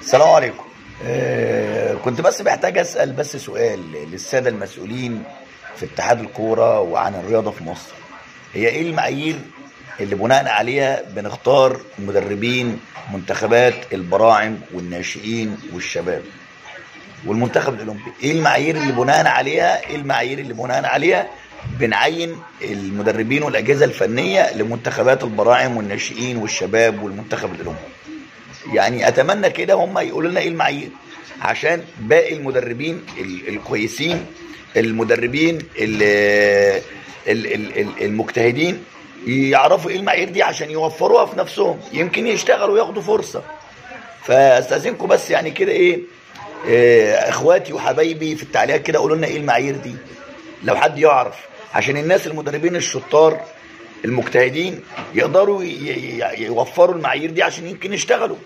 السلام عليكم. كنت بس محتاج اسال بس سؤال للسادة المسؤولين في اتحاد الكورة وعن الرياضة في مصر. هي ايه المعايير اللي بناء عليها بنختار مدربين منتخبات البراعم والناشئين والشباب والمنتخب الاولمبي؟ ايه المعايير اللي بناء عليها؟ ايه المعايير اللي بناء عليها بنعين المدربين والاجهزة الفنية لمنتخبات البراعم والناشئين والشباب والمنتخب الاولمبي؟ يعني اتمنى كده هم يقولوا لنا ايه المعايير عشان باقي المدربين الكويسين، المدربين المجتهدين يعرفوا ايه المعايير دي عشان يوفروها في نفسهم، يمكن يشتغلوا وياخدوا فرصة. فاستاذنكم بس يعني كده ايه اخواتي وحبايبي في التعليقات كده قولوا لنا ايه المعايير دي لو حد يعرف، عشان الناس المدربين الشطار المجتهدين يقدروا يوفروا المعايير دي عشان يمكن يشتغلوا.